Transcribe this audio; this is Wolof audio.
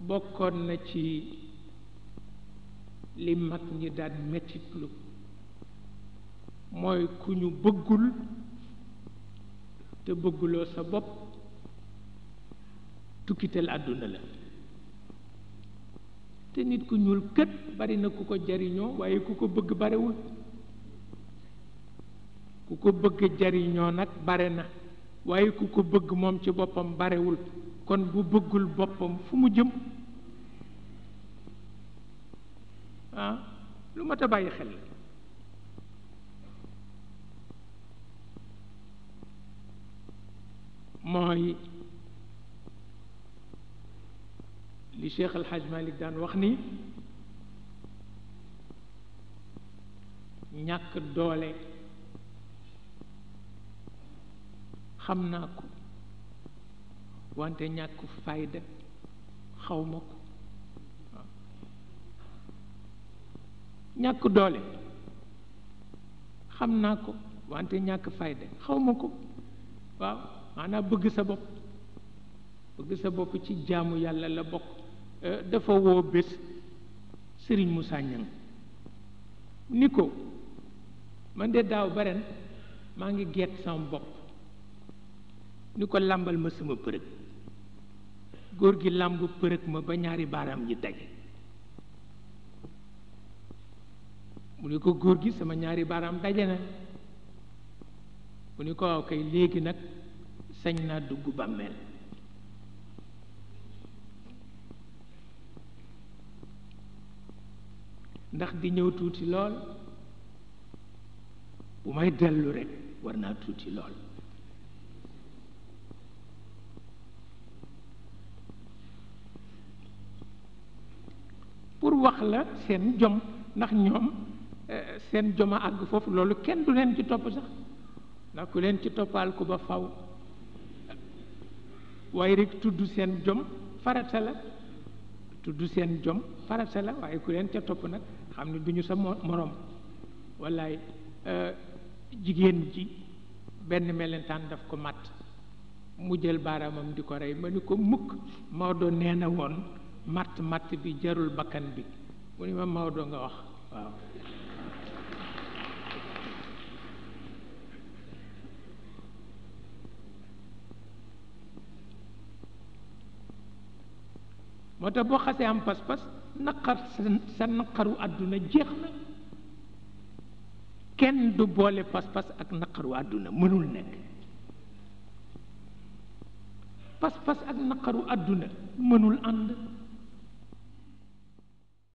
bokkoon na ci li mag ñi daan mettitlu mooy ku ñu bëggul te bëgguloo sa bopp tukkital àdduna la te nit ku ñuul kët bari na ku ko jariñoo waaye ku ko bëgg barewul ku ko bëgg jariñoo nag bare na waaye ku ko bëgg moom ci boppam barewul kon bu bëggul boppam fu mu jëm lu mat a bàyyi xel mooy li Cheikh El Hadj Malick daan wax ni ñàkk doole xam naa ko wante ñàkk fayda xaw ma ko ñàkk doole xam naa ko wante ñàkk fayda xaw ma ko waaw maanaam bëgg sa bopp ci jaamu yàlla la bokk dafa woo bés Sëriñ Moussa Niang ni ko man de daaw ba ren maa ngi geet sama bopp ni ko làmbal ma sama përëg góor gi làmb përëg ma ba ñaari baaraam yi daje mu ni ko góor gi sama ñaari baaraam daje na mu ni ko waaw kay léegi nag sañ naa dugg bàmmeel ndax di ñëw tuuti lool bu may dellu rekk war naa tuuti lool pour wax la seen jom ndax ñoom seen jom a àgg foofu loolu kenn du leen ci topp sax ndax ku leen ci toppal ko ba faw waaye rek tudd seen jom farata la tudd seen jom farata la waaye ku leen ca topp nag xam ne du ñu sa moroom wallaay jigéen ji benn melentaan daf ko matt mu jël baaraamam di ko rey ma ni ko mukk Maodo nee na woon matt bi jarul bakkan bi mu ni ma Maodo nga wax waaw moo tax boo xasee am pas-pas naqar sa naqaru àdduna jeex na kenn du boole pas-pas ak naqaru àdduna mënul nekk pas-pas ak naqaru àdduna mënul ànd